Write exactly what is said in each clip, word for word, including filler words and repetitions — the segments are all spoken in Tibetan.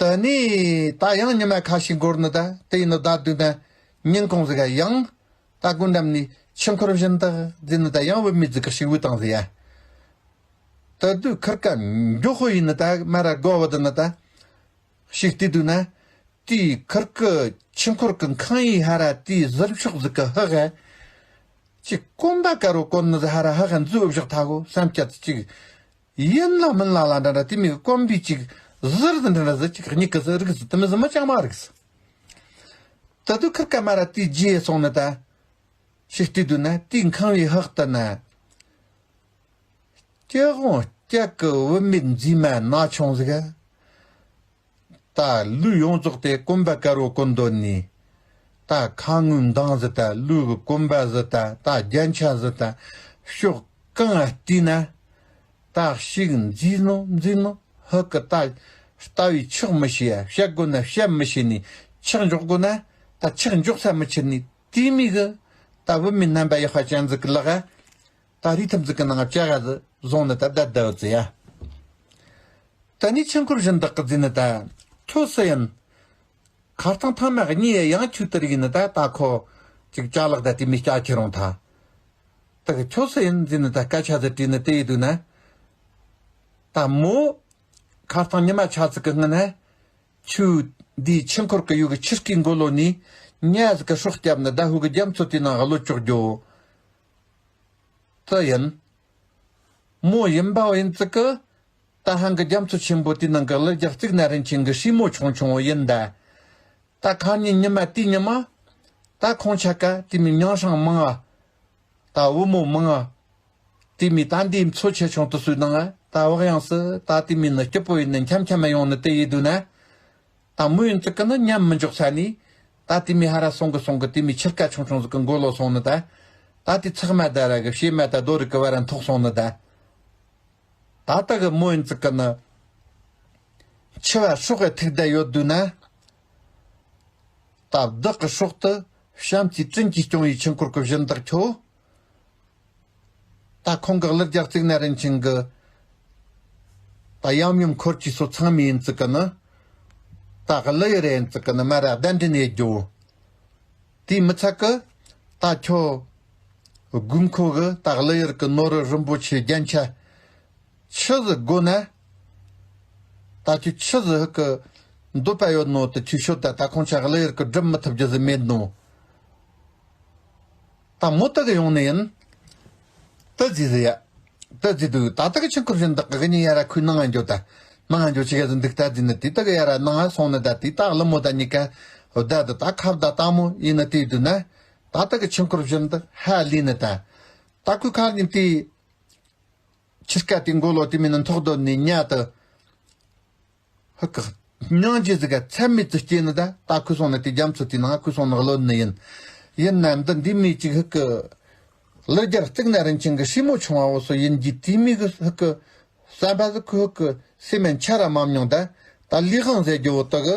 དེ་ནས་ད་ཡང་ཉི་མ་ཁ་ཤས་འགོར་ནི་ད་དེ་ཡིན་ནི་ད་དུས་ད་ཉིན་གུང་ཟིག་ག་ཡང་ད་སྒོ་འགྲམ་ནས་ཆུ་འཁོར་བཞིན་དུ་ཟིན་ནི་ད་ཡང་བུད་མེད་ཟིག་གི་ཞིག་བུད་བཏང་ཟིག་ཡ། དེ་དུས་ཁིར་ཀ་མགྱོགས་ཤོས་ཡིན་ནི་ད་མ་ར་དགོ་བ་དེ་ནི་ད། ཞིག་བལྟས་དུས་ན། དེའི་ཁིར་ཀི་ཆུ་འཁོར་གི་ཁང་ཡིག་ཧ་ར་དེའི་ཟུར་ཕྱོགས་ཟིག་གི་ཧ་ག་ཅིག་གོམ་པ་དཀར་བོ་གོན་ནི་ཟིག་ཧ་ར་ཧ་ག་འཛུལ་བཞག་ཐལ་གོ་བསམ་སྐྱ་ཅིག་ཡིན་ལ་མིན་ལ་ལ་འདྲ་འདྲ་དེ་མིག་གོམ་པའི་ཅིག་ཟུར་ཟིག་འདྲ་འདྲ་ཟིག་ཅིག་གཉིད་ཀི་ཟིག་རིག་ཟིག་དེ་མི་ཟིག་མི་ཅང་མ་རིག་ཟིག་ད་དུ་ཁིར་ཀ་མ་ར་དེའི་རྗེས་སོང་ནི་ད། ཞིག་བལྟས་དུས་ན་དེའི་ཁང་བའི་ཧག་ཏུ་ན། སྐྱི་བོང་སྐྱ་གི་བུད་མེད་མཛེས་མ་ན་ཆུང་ཟིག་ད་ལུས་ཡོངས་རྫོགས་དེ་གོམ་པ་དཀར་བོ་གོན་འདོད་ནི། ད་ཁ་ངོའི་མདངས་ཟིག་ད་ལུས་གི་གོམ་པ་ཟིག་ད་ད་རྒྱན་ཆ་ཟིག་ད་ཕྱོགས་གང་བལྟས་ན། ད་ཞིག་མཛེས་ནོ་མཛེས་ནོ་ཧི་གི་ད་ལྟ་བའི་ཆགས་མི་ཤེས་ཡ། བཤད་དགོས་ན་བཤད་མི་ཤེས་ནི། ཆགས་འཇོག་དགོས་ན་ད་ཆགས་འཇོག་ས་མི་ཁྱེར་ནི་དེ་མིག་གི་ད་བུད་མེད་རྣམ་པ་ཡག་པ་ཅན་ཟིག་གི་ལག་ག་ད་རི་ཐབ་ཟིག་གི་ནང་བཅའ་ག་ཟིག་བཟུང་ནི་ད་བསྡད་བསྡད་ཟིག་ཡ། ད་ནི་ཆུ་འཁོར་བཞིན་བདག་གི་ཟིན་ནི་ད། ཁྱོད་སུ་ཡིན། ཁ་རྟིང་ཐང་མ་གཉིས་ཡང་ཆུ་དེ་རིག་ནི་ད་ད་ཁོ་ཅིག་ཅ་ལག་ད་དེ་མི་སྐྱ་ཁྱེར་རུང་ཐ། ད་གི་ཁྱོད་སུ་ཡིན་ཟིན་ནི་ད་སྐད་ཆ་ཟིག་དྲིས་ནི་དེ་ཡི་དུས་ན། ད་མོ། ཁ་རྟིང་ཉི་མ་ཆ་ཚིག་གི་སྔ་ན། ཆུ། འདིའི་ཆུ་འཁོར་གི་ཡུལ་གི་ཆུ་སྐྱེས་མགོ་ལོ་ནི། ཉ་ཟིག་གི་སྲོག་བསྐྱབས་ནི་ད་ཧུ་གི་རྒྱ་མཚོ་དེའི་ནང་གློད་ཆོག་རྒྱུ། དེ་ཡིན། མོ་ཡིན་པའོ་ཡིན་ཙི་གི། ད་ཧང་གི་རྒྱ་མཚོ་ཆེན་པོ་དེའི་ནང་གི་ཀླུ་རྒྱལ་གཙུག་ན་རིན་ཆེན་གི་སྲས་མོ་ཆུང་ཆུང་བོ་ཡིན་ད། ད་ཁ་ཉིན་ཉི་མ་དེའི་ཉི་མ། ད་ཁོང་ཆ་ཀ་དེ་མི་མིང་སྲིང་མང་ང་། ད་བུ་མོ་མང་ང་། དེ་མི་ད་འདིའི་མཚོ་ཆེ་ཆུང་དུ་སུའི་ནང་ང་ད་བག་ཡངས་སུ་ད་དེ་མི་ནི་སྐྱིད་པོ་ཡིན་ནི་འཁྱམ་འཁྱམ་མ་ཡོང་ནི་དེ་ཡི་དུས་ན། ད་མོ་ཡིན་ཙི་ཀི་ནི་མཉམ་མི་འཇོག་ས་ནི། ད་དེ་མི་ཧ་ར་སོང་གི་སོང་གི་དེ་མི་ཆུ་རྐ་ཆུང་ཆུང་ཟིག་གི་མགོ་ལོ་སོང་ནི་ད། ད་དེ་ཚག་མ་ད་ར་གི་བྱེ་མ་ད་རྡོ་རིག་གི་བར་ར་འཐོག་སོང་ནི་ད། ད་ལྟ་གི་མོ་ཡིན་ཙི་ཀི་ནི། འཆི་བ་སྲོག་གི་ཐུག་བསྡད་ཡོད་དུས་ན། ད་བདག་གི་སྲོག་ཏུ་བྱམས་ཀྱི་དྲིན་གྱིས་སྐྱོང་བའི་ཆུ་འཁོར་གི་བཞིན་བདག་ཁྱོད། ད་ཁོང་གི་ཀླུ་རྒྱལ་གཙུག་ན་རིན་ཆེན་གི། ད་ཡམ་ཡུམ་འཁོར་གྱིས་སོ་ཚང་མི་ཡིན་ཙི་ཀི་ནི། ད་ཀླུ་ཡུལ་རེ་ཡིན་ཙི་ཀི་ནི་མ་ར་གདན་འདྲེན་ཡེད་རྒྱུ། དེའི་མི་ཚད་ཀི། ད་ཁྱོད། དགོས་མཁོ་གི་ད་ཀླུ་ཡུལ་གི་ནོར་བུ་རིན་པོ་ཆེ་རྒྱན་ཆ། ཆི་ཟིག་དགོས་ན། ད་ཁྱོད་ཆི་ཟིག་ཧི་གི། འདོད་པ་ཡོད་ནོ་དེ་ཁྱོད་ཤོད་ད་ད་ཁོང་ཆ་ཀླུ་ཡུལ་གི་སྒྲུབ་མི་ཐུབ་རྒྱུ་ཟིག་མེད་ནོ། ད་མོ་ད་གི་ཡོང་ནི་ཡིན། ད་ཟིག་ཟིག་ཡ། ད་ཟིག་དུས་ད་ད་གི་ཆུ་འཁོར་བཞིན་བདག་གི་གཉིས་ཡ་ར་ཁོའི་ནང་ང་འགྱོ་ད། ནང་ང་འགྱོ་ཆི་ག་ཟིག་འདུག་ད་ཟིག་ནི་དེ་ད་གི་ཡ་ར་ནང་ང་སོང་ནི་ད་དེ་ད་ཀླུ་མོ་ད་གཉིས་ཀ། ད་ད་ད་ཁབ་ད་ད་མོ་ཡིན་ནི་དེ་དུས་ན། ད་ད་གི་ཆུ་འཁོར་བཞིན་དུ་ཧ་ལས་ནི་ད། ད་ཁོའི་ཁ་ཉིན་དེ། ཆུ་རྐ་དེ་མགོ་ལོག་དེ་མིན་ན་འཐོག་སྡོད་ནས་ཉལ་དུ། ཧུ་ཀ་སྙིང་རྗེ་ཟིག་ག་ཚད་མེད་དུ་སྐྱེས་ནི་ད་ད་ཁུ་སོང་ནི་དེ་རྒྱ་མཚོ་དེའི་ནང་ཁུ་སོང་ནི་གློད་ནི་ཡིན། ཡིན་ན་འདི་འདི་མི་གཅིག་ཧུ་ཀ་ཀླུ་རྒྱལ་གཙུག་ན་རིན་ཆེན་གི་སྲས་མོ་ཆུང་བ་བོ་སུ་ཡིན་གྱི་དེ་མི་གི་ཧུ་ཀ་བསམ་པ་ཟིག་ཁུ་ཧུ་ཀ་སེམས་མན་ཆ་ར་མ་མྱོང་ད། ད་ལས་དབང་ཟེར་རྒྱུ་བོ་དུ་གི།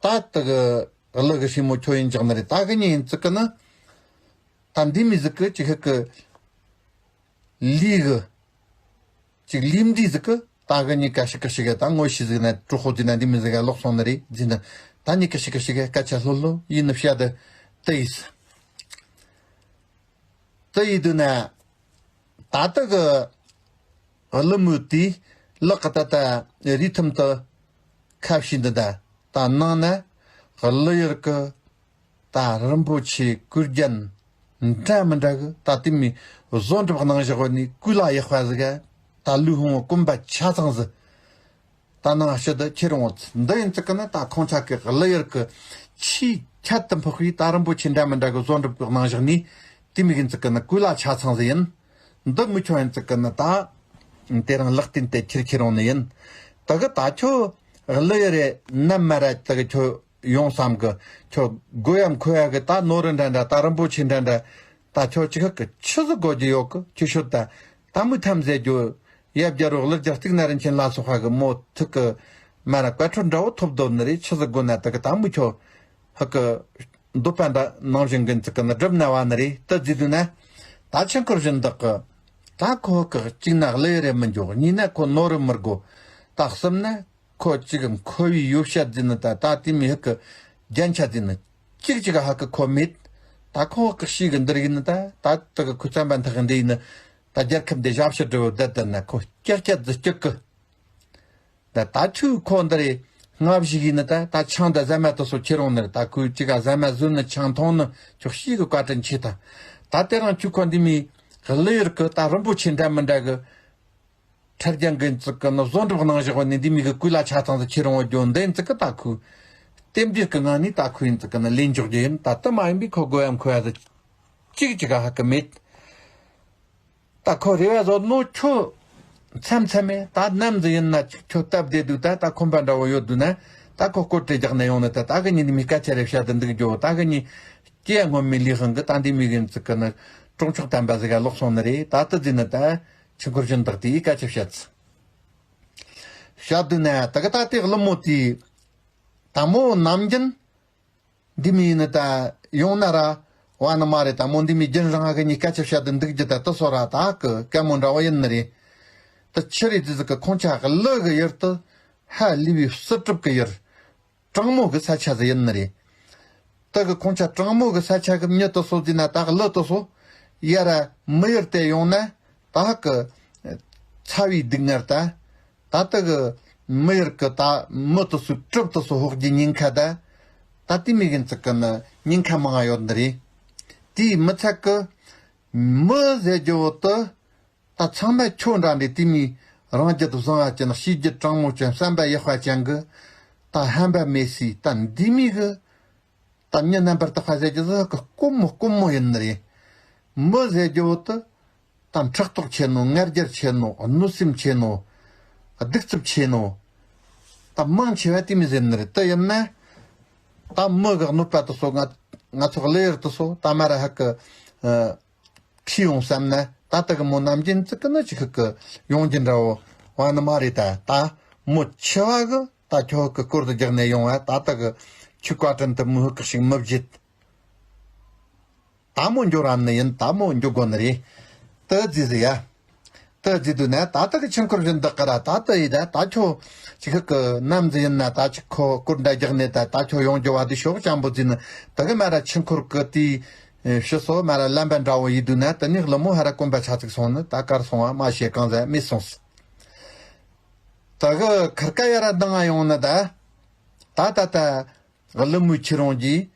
ད་དུ་གི་ཀླུ་གི་སྲས་མོ་ཁྱོད་ཡིན་ཅག་ནི་རེད། ད་གི་ཉིན་ཡིན་ཙི་གི་ནི། ད་འདི་མི་ཟིག་གི་གཅིག་ཧུ་ཀ་ལས་གི། ཅིག་ལིམ་འདི་ཟིག་གི་ད་གི་གཉིས་ཀ་ཤི་ཀ་ཤི་ག་ད་ངོ་ཤི་ཟིག་ན་གྲོགས་ཁོ་ཟིག་ན་འདི་མི་ཟིག་ག་ལོག་སོང་ནི་རེད་ཟིན་ན། ད་གཉིས་ཀ་ཤི་ཀ་ཤི་ག་སྐད་ཆ་ལྷོད་ལྷོད་ཡིན་ནི་བཤད་དུ་དུ་ཡིས། དུ་ཡིས་དུ་ན། ད་ལྟ་གི་ཀླུ་མོ་དེས་ལག་གི་ད་ལྟ་རི་ཐུམ་དུ་ཁ་ཕྱིས་འདི་ད་ད་ནང་ན་ཀླུ་ཡུལ་གི་ད་རིན་པོ་ཆེ་གོས་རྒྱན་འདྲ་མི་འདྲ་གི་ད་དེ་མི་བཟོ་འགྲུབ་གནང་བཞག་ནི་ཀུ་ལ་ཡག་པ་ཟིག་ག་ད་ལུས་ཧོང་གོམ་པ་ཆ་ཚང་ཟིག་ད་ནང་ཕྱི་དུ་ཁྱེར་འོང་ཚུལ་འདི་ཡིན་ཚུལ་གི་ནི་ད་ཁོང་ཆ་གི་ཀླུ་ཡུལ་གི་ཆེས་ཁྱད་དུ་འཕགས་པའི་ད་རིན་པོ་ཆེ་འདྲ་མི་འདྲ་གི་བཟོ་འགྲུབ་གི་གནང་བཞག་ནི་དེ་མི་ཡིན་ཚུལ་གི་ནི་ཀུ་ལ་ཆ་ཚང་ཟིག་ཡིན། འདི་མི་ཁྱོད་ཡིན་ཚུལ་གི་ནི་ད་དེ་རིང་ལག་རྟེན་དེ་ཁྱེར་ཁྱེར་འོང་ནི་ཡིན། ད་གི་ད་ཁྱོད་ཀླུ་ཡུལ་རེ་ནམ་མ་ར་ད་གི་ཁྱོད། ཡོང་བསམ་གི། ཁྱོད་དགོས་ཡམ་ཁོ་ཡ་གི་ད་ནོར་རི་འདྲ་འདྲ་ད་རིན་པོ་ཆེ་འདྲ་འདྲ། ད་ཁྱོད་ཅི་ཁ་གི་ཆི་ཟིག་དགོས་རྒྱུ་ཡོད་གི་ཁྱོད་ཤོད་ད། ད་མུ་ཐམ་ཟེར་རྒྱུ། ཡབ་རྒྱལ་རོགས་ཀླུ་རྒྱལ་གཙུག་ན་རིན་ཆེན་ལ་སོགས་པ་གི་མོ་ཐུག་གི། མ་ར་བཀའ་འཁྲོལ་འདྲ་བོ་ཐོབ་འདོད་ནི་རེད། ཆི་ཟིག་དགོས་ན་ད་གི་ད་མུ་ཁྱོད་ཧ་གི་འདོད་པ་འདྲ་ནང་བཞིན་གི་ཚིག་གི་ནི་སྒྲུབ་ན་བ་ནི་རེད། ད་ཟེར་དུས་ན། ད་ཆེན་ཁོར་བཞིན་བདག་གི། ད་ཁོ་ཧ་གི་གཅིག་ན་ཀླུ་ཡུལ་རེ་མི་འཇོག་གཉིས་ན་ཁོ་ནོར་རི་མི་དགོས། ད་གསུམ་ན། ཁོ་གཅིག་གི་མཁོ་བའི་ཡོ་བྱད་ཟེར་ནི་ད་ད་དེ་མོ་ཧ་གི་རྒྱན་ཆ་ཟེར་ནི་གཅིག་གཅིག་ཧ་གི་ཁོ་མེད། ད་ཁོ་གི་ཤི་གི་འདིར་ཡིན་ནི་ད་ད་དེ་གི་ཁོ་རྩམ་པ་འཐག་གི་འདི་ཡིན་ནི་ད་རྒྱལ་ཁབ་འདི་ཞབས་ཕྱི་འགྲོ་བསྡད་ད་ན་ཁོ་སྐྱག་སྐྱག་ཟིག་སྐྱག་གི། ད་ད་ཁྱོད་ཁོ་འདི་རེད་སྔ་ཕྱི་ཡིན་ནི་ད་ད་ཆང་ད་ཟ་མ་དེ་ཚོ་ཁྱེར་འོང་ནི་རེད། ད་ཁོས་གཅིག་ག་ཟ་མ་ཟོས་ནི་ཆང་འཐུང་ནི་ཁྱོད་ཤི་གི་བཀའ་དྲིན་ཆེ། ད་ད་དེ་རིང་ཁྱོད་ཁོ་འདི་མོ་གླུ་ཡུལ་གི་ད་རིན་པོ་ཆེ་འདྲ་མི་འདྲ་གི་ཁྲ་རྒྱན་གི་ཙི་གི་ནི་བཟོ་འགྲུབ་གནང་བཞག་པ་ནི་འདི་མོ་གི་སྐུ་ལ་ཆ་ཚང་ཟིག་ཁྱེར་འོང་རྒྱུ་འདི་ཡིན་ཙི་གི་ད་ཁོས་རྟེན་འབྲེལ་གི་ངང་ནས་ད་ཁོ་ཡིན་ཙི་གི་ནི་ལེན་འཇོག་རྒྱུ་ཡིན། ད་དེ་མ་ཡིན་པའི་ཁོ་དགོས་ཡ་མཁོ་ཡ་ཟིག་གཅིག་གཅིག་ག་ཧ་གི་མེད། ད་ཁོ་རེ་བ་བཟོ་ནོ་ཁྱོད་མཚམས་མཚམས་མེད་ད་ནམ་ཟིག་ཡིན་ན་ཅིག་ཁྱོད་སྟབས་བདེ་འདུག་ད་ད་ཁོམ་པ་འདྲ་བོ་ཡོད་འདུག་ན་ད་ཁོ་སྐོར་བྲེ་རྒྱག་ནས་ཡོང་ནི་ད་ད་གི་ཉིན་འདི་མོ་སྐད་ཆ་རེ་བཤད་དུ་འདུག་རྒྱུ་ད་གི་ཉིན་སྐྱེ་སྔོན་མའི་ལས་དབང་གི་ད་འདི་མོ་གི་ཙི་གི་ནི་གྲོང་ཆོག་དམ་པ་ཟིག་ག་ལོག་སོང་ནི་རེད། ད་ལྟ་ཟིག་ནི་ད་ཆུ་འཁོར་བཞིན་བདག་དེའི་སྐད་ཆ་བཤད་ཚུལ་བཤད་དུས་ན་ད་གི་ད་དེ་ཀླུ་མོ་དེ་ད་མོ་ནམ་རྒྱུན་འདི་མོ་ཡིན་ནི་ད་ཡོང་ན་ར་བ་ནི་མ་རེད། ད་མོ་འདི་མོ་རྒྱུན་རང་ཧ་གི་ཉིན་སྐད་ཆ་བཤད་དུ་འདུག་རྒྱུ་ད་ལྟ་སོ་ར་ད་གི་སྐད་མོ་འདྲ་བོ་ཡིན་ནི་རེད། ད་ཆི་རེད་ཟེར་ཟིག་གི་ཁོང་ཆ་གི་ཀླུ་གི་ཡུལ་དུ་ཧ་ལས་པའི་བསིལ་གྲིབ་གི་ཡུལ་གྲང་མོ་གི་ས་ཆ་ཟིག་ཡིན་ནི་རེད། ད་གི་ཁོང་ཆ་གྲང་མོ་གི་ས་ཆ་གི་མྱི་དེ་ཚོ་ཟིན་ན་ད་གི་ཀླུ་དེ་ཚོ་ཡ་ར་མི་ཡུལ་དེ་ཡོང་ན་ད་གི་ཚ་བའི་སྡུག་བསྔལ་ད། ད་ལྟ་གི་མི་ཡུལ་གི་ད་མི་དེ་ཚོའི་གྲིབ་དེ་ཚོ་ཕོག་རྒྱུ་ཉེན་ཁ་ད། ད་དེ་མོ་གི་ཙི་གི་ནི་ཉེན་ཁ་མང་ང་ཡོད་འདི་རེད། དེའི་མི་ཚད་གི་མི་ཟེར་རྒྱུ་བོ་དེ་ད་ཚང་མ་ཁྱོད་འདྲ་འདྲ་དེ་མོ་རང་རྒྱུད་བཟང་ང་ཅན་གཤིས་རྒྱུད་དྲང་མོ་ཅན་བསམ་པ་ཡག་པ་ཅན་གི་ད་ཧམ་པ་མེད་སའི་ད་འདི་མོ་གི་ད་མྱི་རྣམ་པར་དག་པ་ཟེར་རྒྱུ་ཟིག་གི་དཀོན་མོ་དཀོན་མོ་ཡིན་ནི་རེད། མི་ཟེར་རྒྱུ་བོ་དེ་ད་ཕྲག་དོག་ཆེ་ནོ། ང་རྒྱལ་ཆེ་ནོ། གནོད་སེམས་ཆེ་ནོ། གདུག་རྩུབ་ཆེ་ནོ། ད་མང་ཆེ་བ་དེ་མོ་ཟེར་ནི་རེད། དེ་ཡིན་ན་ད་མི་གི་གནོད་པ་དེ་ཚོ་ང་ང་ཚོ་གི་ཀླུ་ཡུལ་དེ་ཚོ་ད་མ་ར་ཧ་གི་ཨ་ཁྲིད་ཡོང་བསམ་ན་ད་ལྟ་གི་མོ་ནམ་རྒྱུན་ཙི་གི་ནི་ཅིག་ཧ་གི་ཡོང་རྒྱུ་འདྲ་བོ་བ་ནི་མ་རེད། ད་ད་མོ་འཆི་བ་གི་ད་ཁྱོད་ཀྱི་སྐོར་དུ་རྒྱག་ནས་ཡོང་བ་ད་ལྟ་གི་ཁྱོད་བཀའ་དྲིན་དུ་མོ་ཧུ་ཀི་ཞིག་མི་བརྗེད། ད་མོ་འགྱོ་ར་ནི་ཡིན། ད་མོ་འགྱོ་དགོ་ནི་རེད། ཏི་ཛི་ཟི་ཡ། ཏི་ཛི་དུ་ན་ད་ལྟ་གི་ཆུ་འཁོར་བཞིན་བདག་གི་ར་ད་ལྟ་ཡི་ད་ད་ཁྱོད་ཅིག་ཧུ་ཀི་ནམ་ཟི་ཡིན་ན་ད་ཅིག་ཁོ་སྐོར་འདྲ་རྒྱག་ནས་ད་ད་ཁྱོད་ཡོང་རྒྱུ་བ་དུ་ཤོག་ཅང་པོ་ཟི་ནི་ད་གི་མ་ར་ཆུ་འཁོར་གི་དེའི་ཕྱི་སོ་མ་ར་ལམ་པ་འདྲ་བོ་ཡི་དུ་ན་དི་ནི་ཀླུ་མོ་ཧ་ར་གོམ་པ་ཆ་ཚིག་སོང་ནི་ད་གར་སོང་བ་མ་ཤེས་གང་ཟ་མི་སོང་སི། ད་གི་ཁར་ཀ་ཡ་ར་འདང་ང་ཡོང་ནི་ད། ད་ད་ད་ཀླུ་མོའི་ཁྱི་རོང་གིས་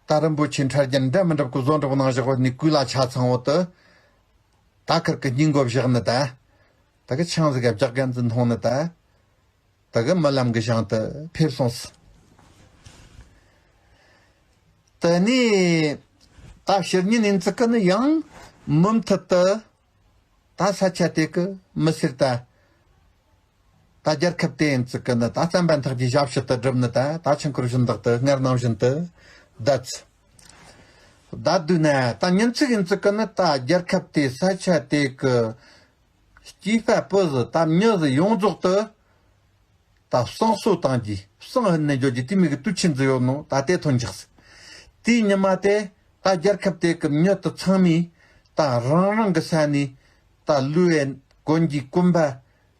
ད་རིན་པོ་ཆེ་ཁྲ་རྒྱན་འདྲ་མི་འདྲ་གི་བཟོ་འདྲ་གནང་བཞག་པ་ནི་སྐུ་ལ་ཆ་ཚང་བོ་དུ་ད་ཁར་གི་སྙིང་མགོ་བཞག་ནི་ད། ད་གི་ཆང་ཟིག་ག་བརྒྱག་གན་ཟིག་འཐུང་ནི་ད། ད་གི་རྨི་ལམ་གི་ཞིང་དུ་ཕེབས་སོང་སི། དེ་ནས་ད་ཕྱི་ཉིན་ཡིན་ཙི་གི་ནི་ཡང་མུ་མཐུད་དུ། ད་ས་ཆ་དེ་གི་མི་སེར་ད། ད་རྒྱལ་ཁབ་དེ་ཡིན་ཙི་གི་ནི་ད་རྩམ་པ་འཐག་རྒྱུའི་ཞབས་ཕྱི་དུ་བསྒྲུབས་ནི་ད་ད་ཆུ་འཁོར་བཞིན་བདག་ཏུ་སྔར་ནང་བཞིན་དུ་བསྡད། བསྡད་དུས་ན་ད་ཉིན་ཅིག་ཡིན་ཙི་གི་ནི་ད་རྒྱལ་ཁབ་དེ་ས་ཆ་དེ་གི་སྐྱེས་པ་ཕོ་ཟི་ད་མྱི་ཟི་ཡོངས་རྫོགས་དུ། ད་བསང་གསོལ་བཏང་རྒྱུ་བསང་ཕུད་ནས་འཇོག་རྒྱུ་དེ་མོ་གི་དུས་ཆེན་ཟིག་ཡོད་ནོ་ད་དེ་ཐོན་འཇགས་སི། དེའི་ཉི་མ་དེ་ད་རྒྱལ་ཁབ་དེ་གི་མྱི་དེ་ཚང་མས་ད་རང་རང་གི་ས་ནས་ད་ལུས་པའི་གོན་རྒྱུའི་གོན་པ་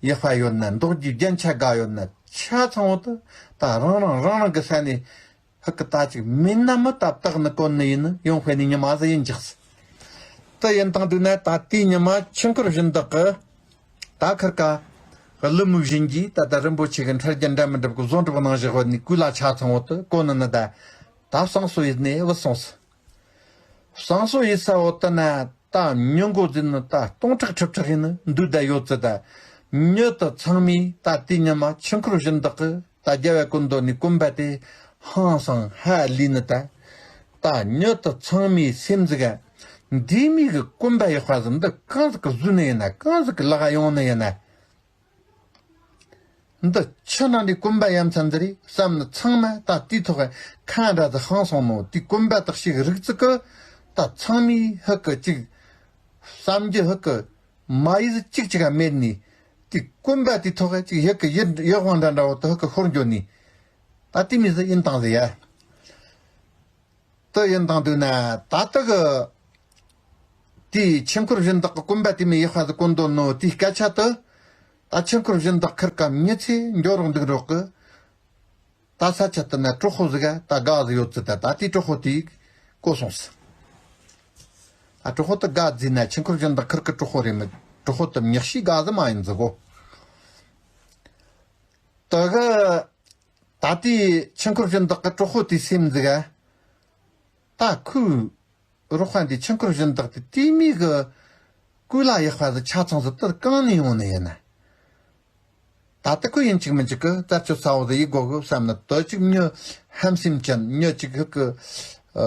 ཡག་པ་ཡོད་ན་འདོགས་རྒྱུའི་རྒྱན་ཆ་དགའ་ཡོད་ན་ཆ་ཚང་བོ་དེ་ད་རང་རང་རང་རང་གི་ས་ནས་ཧུ་ཀི་ད་ཅིག་མིན་ན་མི་ད་བཏགས་ནི་གོན་ནི་ཡིན་ནི་ཡོང་དཔེ་ནི་ཉི་མ་ཟིག་ཡིན་འཇགས་སི། དེ་ཡིན་བཏང་དུས་ན་ད་དེའི་ཉི་མ་ཆུ་འཁོར་བཞིན་བདག་གི་ད་ཁར་ཀ་ཀླུ་མོ་བཞིན་གྱིས་ད་ལྟ་རིན་པོ་ཆེ་གི་ཁྲ་རྒྱན་འདྲ་མི་འདྲ་གི་བཟོ་འདྲ་གནང་བཞག་པ་ནི་སྐུ་ལ་ཆ་ཚང་བོ་དེ་གོན་ནི་ནི་ད་ད་བསང་གསོལ་ཡེད་ནས་བུད་སོང་སི། བསང་གསོལ་ཡེད་ས་བོ་དེ་ན་ད་མྱི་མགོ་ཟིན་ནི་ད་སྟོང་ཕྲག་ཁྲི་ཕྲག་ཡིན་ནི་འདུས་བསྡད་ཡོད་ཙི་ད། མྱི་དེ་ཚང་མས་ད་དེའི་ཉི་མ་ཆུ་འཁོར་བཞིན་བདག་གི་ད་རྒྱལ་བའི་སྐུ་མདོག་ནས་གོན་པ་དེ་ཧང་སང་ཧ་ལས་ནི་ད། ད་མྱི་དེ་ཚང་མའི་སེམས་ཟིག་ག་འདི་མོ་གི་གོན་པ་ཡག་པ་ཟིག་འདི་གང་ཟིག་གི་བཟོས་ནི་ཡིན་ན། གང་ཟིག་གི་ལག་ག་ཡོང་ནི་ཡིན་ན། འདི་ཆི་ནང་ནས་གོན་པ་ཡ་མཚན་འདི་རེད་བསམ་ནི་ཚང་མ་ད་དེའི་ཐོག་ག་ཁ་འདྲ་ཟིག་ཧང་སོང་ནོ། དེའི་གོན་པ་དག་ཞིག་རིག་ཙི་གི་ད་ཚང་མའི་ཧུ་གི་ཅིག་བསམ་རྒྱུ་ཧུ་གི་མ་ཡི་ཟིག་ཅིག་ཅིག་ག་མེད་ནི། དེ་གོན་པ་དེ་ཐོག་ཅིག་ཡག་གི་ཡིད་ཡིད་དབང་འདྲ་འདྲ་བོ་དེ་ཧུ་གི་ཤོར་འགྱོ་ནི། ད་དེ་མོ་ཟིག་ཡིན་བཏང་ཟིག་ཡ། དེ་ཡིན་བཏང་དུས་ན་ད་ལྟ་གི་དེའི་ཆུ་འཁོར་བཞིན་བདག་གི་གོན་པ་དེ་མོ་ཡག་པ་ཟིག་གོན་འདོད་ནོ་དེའི་སྐད་ཆ་དེ་ ད་ཆུ་འཁོར་བཞི་མདག་ཁུར་ཀ་མྱི་ཚེ་འགྱོ་རོགས་འདུག་རོགས་གི། ད་ས་ཆ་དེ་ན་གྲོག་ཤོ་ཟིག་ག་ད་དགའ་ཟིག་ཡོད་ཙི། ད་ད་དེའི་གྲོག་ཤོ་དེ་གོ་སོང་ཟིག་ད་གྲོག་ཤོ་དེ་དགའ་ཟིག་ན་ཆུ་འཁོར་བཞི་མདག་ཁུར་ཀི་གྲོག་ཤོ་རེད་མི། གྲོག་ཤོ་དེ་མྱི་ཤི་དགའ་ཟིག་མ་ཡིན་ཟིག་གོ། དེ་གི་ད་དེའི་ཆུ་འཁོར་བཞི་མདག་གི་གྲོག་ཤོ་དེའི་སེམས་ཟིག་ག་ད་ཁོའི་རོགས་པ་འདི་ཆུ་འཁོར་བཞི་མདག་དེ་དེ་མོ་གི་སྐུ་ལ་ཡག་པ་ཟིག་ཆ་ཚང་ཟིག་དེ་གང་ནས་ཡོང་ནི་ཡིན་ན། ད་ལྟ་ཁོ་ཡིན་གཅིག་མིན་གཅིག་གི་རྩད་གཅོད་ཚ་བོ་ཟིག་ཡེད་དགོ་གི་བསམ་ན། དེ་གཅིག་མྱི་ཧམ་སེམས་ཅན། མྱི་གཅིག་ཧུ་གི་ཨ་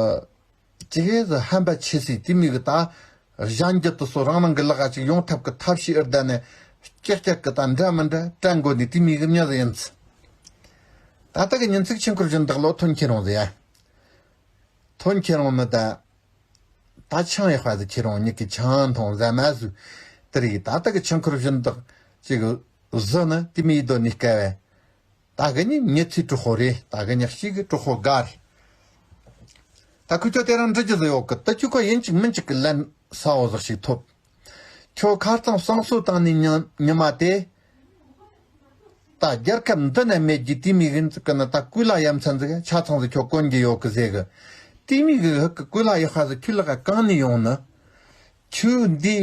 གཅིག་ཧེ་ཟིག་ཧམ་པ་ཆེ་སའི་དེ་མོ་གི་ད་གཞན་རྒྱུད་དེ་ཚོ་རང་རང་གི་ལག་ག་ཅིག་ཡོང་ཐབས་གི་ཐབས་ཤེས་ཨེ་བསྡད་ནས་ཀྱག་ཀྱག་གི་ད་འདྲ་མི་འདྲ་དྲན་དགོ་ནི་དེ་མོ་གི་མྱི་ཟིག་ཡིན་ཙི། ད་ལྟ་གི་ཉིན་ཚིག་ཆུ་འཁོར་བཞི་མདག་ལོ་ཐོན་ཁྱེར་རུང་ཟིག་ཡ། ཐོན་ཁྱེར་རུང་ནི་ད། ད་ཆང་ཡག་པ་ཟིག་ཁྱེར་རུང་མྱི་གི་ཆང་འཐུང་ཟ་མ་ཟོས། དེ་རིགས་ད་ལྟ་གི་ཆུ་འཁོར་བཞི་མདག་ཅིག་ཟོས་ནི་དེ་མོ་ཡེད་དོ་ནི་དཀའ་བས། ད་གི་ནི་མྱི་ཚེ་གྲོག་ཤོ་རེད། ད་གི་ནི་གཅིག་གི་གྲོག་ཤོ་དགའ་རེད། ད་ཁོ་ཁྱོད་དེ་རིང་འདྲི་རྒྱུ་ཟིག་ཡོད་གི། ད་ཁྱོད་ཁོ་ཡིན་གཅིག་མིན་གཅིག་གི་ལན་གསལ་བོ་ཟིག་ཞིག་ཐོབ། ཁྱོད་ཁ་རྩང་བསང་གསོལ་བཏང་ནི་ཉི་ཉི་མ་དེ། ད་རྒྱལ་ཁབ་འདི་ན་མེད་རྒྱུ་དེ་མོ་ཡིན་ཙི་གི་ནི། ད་སྐུ་ལ་ཡ་མཚན་ཟིག་ཆ་ཚང་ཟིག་ཁྱོད་གོན་རྒྱུ་ཡོད་གི་ཟེར་གི། དེ་མོ་གི་ཧུ་གི་སྐུ་ལ་ཡག་པ་ཟིག་ཁྱོད་ལག་ག་གང་ནས་ཡོང་ནི། ཁྱོད་འདི་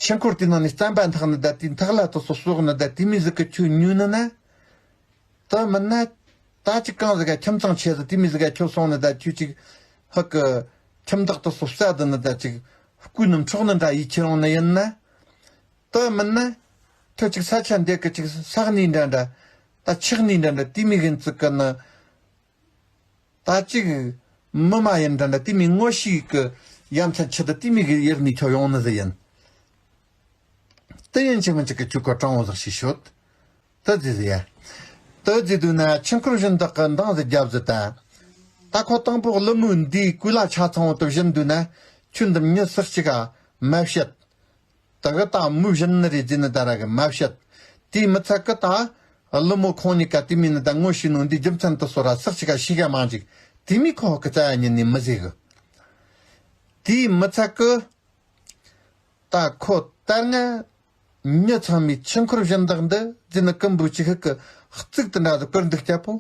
ཆུ་འཁོར་དེ་ནང་ནས་རྩམ་པ་འཐག་ནི་ད། དེ་འཐག་ལ་དེ་ཚོ་གསོག་ནི་ད། དེ་མོ་ཟིག་གི་ཁྱོད་ཉོས་ནི་ན། དེ་མིན་ན། ད་ཅིག་གང་ཟིག་ག་ཁྱིམ་ཚང་ཆེ་ཟིག་དེ་མོ་ཟིག་ག་ཁྱོད་སོང་ནི་ད། ཁྱོད་ཅིག་ཧུ་གི་ཁྱིམ་བདག་དེ་ཚོ་བསད་དེ་ནི་ད། ཅིག་རྐུ་ནི་འཕྲོག་ནི་འདྲ་ཡེད་ཁྱེར་ཡོང་ནི་ཡིན་ན། དེ་མིན་ན། ཁྱོད་ཅིག་ས་ཆ་འདི་གི་ཅིག་ས་གནས་འདྲ་འདྲ། ད་ཆགས་གནས་འདྲ་འདྲ་དེ་མོ་ཡིན་ཙི་གི་ནི། ད་ཅིག་མི་མ་ཡིན་འདྲ་འདྲ་དེ་མོ་ངོ་ཤེས་གི་ཡ་མཚན་ཆེ་ད། དེ་མོ་གི་ཡུལ་ནས་ཁྱོད་ཡོང་ནི་ཟིག་ཡིན། དེ་ཡིན་གཅིག་མིན་གཅིག་གི་ཁྱོད་ཁོ་དྲང་བོ་ཟིག་ཞིག་ཤོད། དེ་ཟེར་ཟིག་ཡ། དེ་ཟེར་དུས་ན་ཆུ་འཁོར་བཞི་མདག་གི་འདང་ཟིག་རྒྱབ་ཟིག་ད། ད་ཁོ་དང་པོ་ཀླུ་མོ་འདིའི་སྐུ་ལ་ཆ་ཚང་བོ་དེ་བཞིན་དུས་ན། ཁྱོད་འདི་མྱི་སུ་གཅིག་ག་མ་བཤད། དེ་གི་ད་མོ་བཞིན་ནི་རེད་ཟེར་ནི་ད་ར་གི་མ་བཤད། དེའི་མི་ཚད་གི་ད་ཀླུ་མོ་ཁོང་གཉིས་ཀ་དེ་མོ་ནི་ད་ངོ་ཤེས་ནོ་འདི་རྒྱུ་མཚན་དེ་ཚོ་ར་སུ་གཅིག་ག་ཤེས་ག་མ་འཇིག་དེ་མོ་ཁོ་ཧུ་གི་རྩ་ཡ་ཉིད་ནས་མི་ཟེར་གི། དེའི་མི་ཚད་གི། ད་ཁོ་ལྟར་ང་མྱི་ཚང་མས་ཆུ་འཁོར་བཞི་མདག་འདི་ཟེར་ནི་ཀུན་པོ་ཅིག་ཧུ་གི་གཙུག་ཏུ་འདྲ་ཟིག་བཀུར་འདུག་སྐྱ་པོ།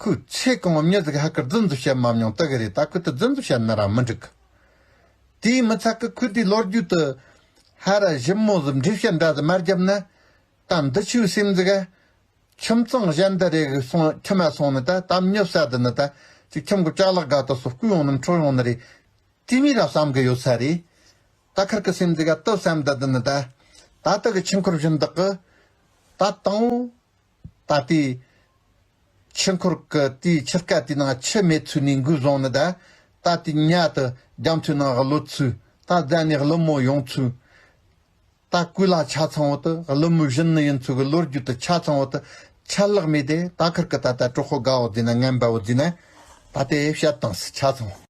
ཁོས་ཚེ་གང་བོ་མྱི་ཟིག་ཧུ་གི་རྫུན་ཟིག་བཤད་མ་མྱོང་། དེ་གི་རེད། ད་ཁོས་དེ་རྫུན་ཟིག་བཤད་ན་ར་མི་འགྲིག་གི། དེའི་མི་ཚད་གི་ཁོས་དེའི་ལོ་རྒྱུས་དེ་ཧ་ར་ཞིབ་མོ་ཟིག་འགྲེལ་བཤད་འདྲ་ཟིག་མ་བརྒྱབ་ན། ད་འདི་ཆུའི་སེམས་ཟིག་ག་ཁྱིམ་ཚང་གཞན་དུ་རེ་གི་སོང་། ཁྱིམ་མ་སོང་ནི་ད། ད་མྱི་བསད་དེ་ནི་ད། ཅིག་ཁྱིམ་གི་ཅ་ལག་ག་དེ་ཚོ་རྐུ་ཡོང་ནི་འཕྲོག་ཡོང་ནི་རེད། དེ་མོ་ར་བསམ་གི་ཡོད་ས་རེད། ད་ཁུར་གི་སེམས་ཟིག་ག་དེ་བསམ་བསྡད་དེ་ནི་ད། ད་ལྟ་གི་ཆུ་འཁོར་བཞི་མདག་གི་ད་དང་བོ། ད་དེ་ཆུ་འཁོར་གི་དེའི་ཆུ་རྐ་དེའི་ནང་ཆུ་མེད་ཚུལ་ནས་འགོས་བཟུང་ནི་ད། ད་དེ་ཉལ་དུ་རྒྱ་མཚོའི་ནང་གློད་ཚུལ། ད་རྫ་ནས་ཀླུ་མོ་ཡོང་ཚུལ། ད་སྐུ་ལ་ཆ་ཚང་བོ་དེ། ཀླུ་མོ་བཞིན་ནི་ཡིན་ཚུལ་གི་ལོ་རྒྱུས་དེ་ཆ་ཚང་བོ་དེ་ཆད་ལྷག་མེད་དེ། ད་ཁུར་གི་ད་ད་གྲོག་ཤོ་དགའ་བོ་ཟེར་ན་ངན་པ་བོ་ཟེར་ན། ད་དེ་བཤད་བཏང་ཟིག་ཆ་ཚང་བོ།